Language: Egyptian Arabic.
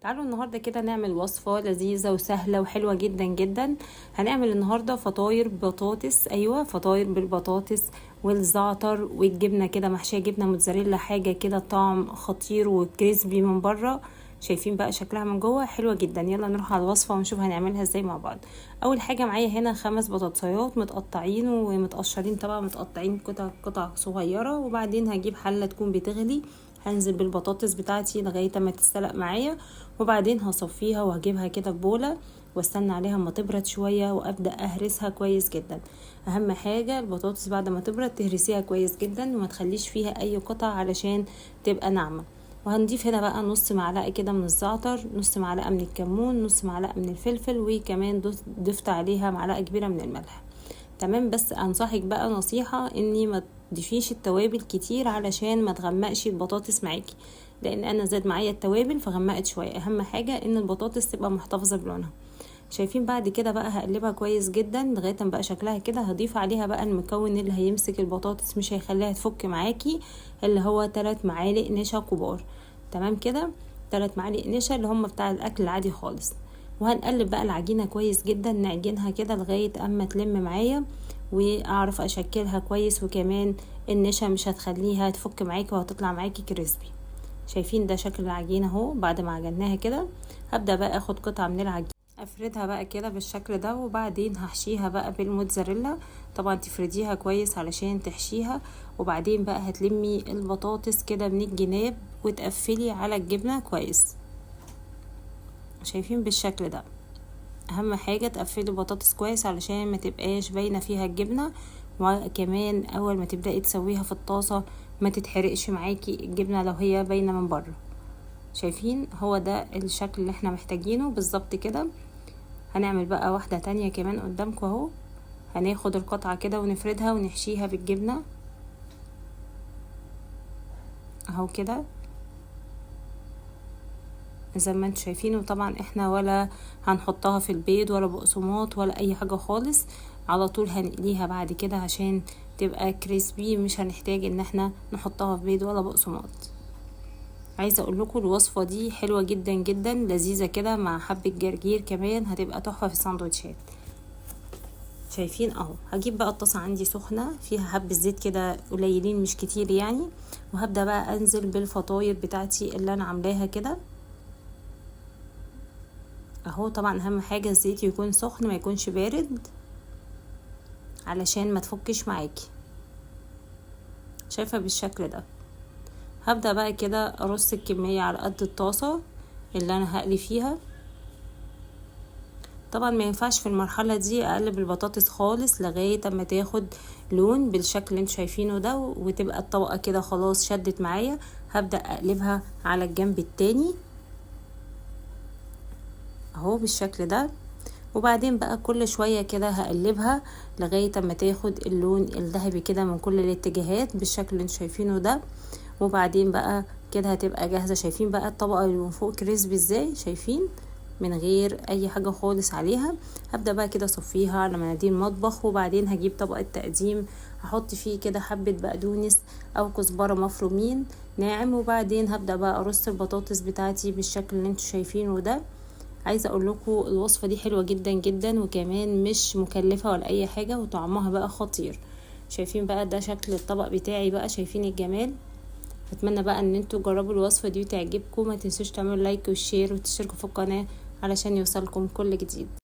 تعالوا النهارده كده نعمل وصفة لذيذة وسهلة وحلوة جدا جدا. هنعمل النهارده فطاير بطاطس، ايوه فطاير بالبطاطس والزعتر والجبنة كده محشية جبنة موتزاريلا، حاجة كده طعم خطير وكريسبي من بره. شايفين بقى شكلها من جوه حلوة جدا. يلا نروح على الوصفة ونشوف هنعملها ازاي مع بعض. اول حاجة معايا هنا 5 بطاطسيات متقطعين ومتقشرين، طبعا متقطعين قطع قطع صغيرة. وبعدين هجيب حلة تكون بتغلي، هنزل بالبطاطس بتاعتي لغاية ما تتسلق معايا، وبعدين هصفيها وهجيبها كده في بوله واستنى عليها اما تبرد شوية وابدا اهرسها كويس جدا. اهم حاجة البطاطس بعد ما تبرد تهرسيها كويس جدا وما تخليش فيها اي قطع علشان تبقى ناعمة. وهنضيف هنا بقى نص معلقه كده من الزعتر، نص معلقه من الكمون، نص معلقه من الفلفل، وكمان ضفت عليها معلقه كبيرة من الملح. تمام. بس انصحك بقى نصيحة اني ما تضيفيش التوابل كتير علشان ما تغمقش البطاطس معاكي، لان انا زاد معايا التوابل فغمقت شوية. اهم حاجة ان البطاطس تبقى محتفظة بلونها. شايفين بعد كده بقى هقلبها كويس جدا لغاية ما بقى شكلها كده. هضيف عليها بقى المكون اللي هيمسك البطاطس مش هيخليها تفك معاكي، اللي هو 3 معالق نشا كبار. تمام كده، 3 معالق نشا اللي هم بتاع الاكل العادي خالص. وهنقلب بقى العجينة كويس جدا، نعجنها كده لغاية اما تلم معايا واعرف اشكلها كويس، وكمان النشا مش هتخليها تفك معاكي وهتطلع معاكي كريسبي. شايفين ده شكل العجينة اهو بعد ما عجناها كده. هبدا بقى اخد قطعه من العجينة افردها بقى كده بالشكل ده، وبعدين هحشيها بقى بالموتزاريلا. طبعا تفرديها كويس علشان تحشيها، وبعدين بقى هتلمي البطاطس كده من الجناب وتقفلي على الجبنة كويس. شايفين بالشكل ده. اهم حاجة تقفلي البطاطس كويس علشان ما تبقاش باينة فيها الجبنة، وكمان اول ما تبداي تسويها في الطاسه ما تتحرقش معاكي الجبنة لو هي باينة من بره. شايفين هو ده الشكل اللي احنا محتاجينه بالظبط كده. هنعمل بقى واحدة تانية كمان قدامكم اهو. هناخد القطعة كده ونفردها ونحشيها بالجبنه اهو كده زي ما انتم شايفين. وطبعا احنا ولا هنحطها في البيض ولا بقسماط ولا اي حاجة خالص، على طول هنقليها بعد كده عشان تبقى كريسبي، مش هنحتاج ان احنا نحطها في بيض ولا بقسماط. عايزه اقول لكم الوصفة دي حلوة جدا جدا، لذيذة كده مع حبه جرجير كمان، هتبقى تحفة في الساندوتشات. شايفين اهو. هجيب بقى الطاسه عندي سخنة فيها حبه زيت كده قليلين مش كتير يعني، وهبدا بقى انزل بالفطاير بتاعتي اللي انا عاملاها كده اهو. طبعا اهم حاجة الزيت يكون سخن ما يكونش بارد علشان ما تفكش معاكي. شايفه بالشكل ده. هبدا بقى كده ارص الكمية على قد الطاسه اللي انا هقلي فيها. طبعا ما ينفعش في المرحلة دي اقلب البطاطس خالص لغاية اما تاخد لون بالشكل اللي انتوا شايفينه ده، وتبقى الطبقة كده خلاص شدت معايا. هبدا اقلبها على الجنب التاني اهو بالشكل ده، وبعدين بقى كل شوية كده هقلبها لغاية اما تاخد اللون الذهبي كده من كل الاتجاهات بالشكل اللي انتوا شايفينه ده. وبعدين بقى كده هتبقى جاهزة. شايفين بقى الطبقة اللي من فوق crispy ازاي؟ شايفين من غير اي حاجة خالص عليها. هبدا بقى كده اصفيها على مناديل مطبخ، وبعدين هجيب طبق التقديم هحط فيه كده حبه بقدونس او كزبره مفرومين ناعم، وبعدين هبدا بقى ارص البطاطس بتاعتي بالشكل اللي انتوا شايفينه ده. عايزه اقول لكم الوصفة دي حلوة جدا جدا، وكمان مش مكلفة ولا اي حاجة، وطعمها بقى خطير. شايفين بقى ده شكل الطبق بتاعي بقى، شايفين الجمال. اتمنى بقى ان انتوا تجربوا الوصفة دي وتعجبكم. ما تنسوش تعملوا like و share وتشتركوا في القناة علشان يوصلكم كل جديد.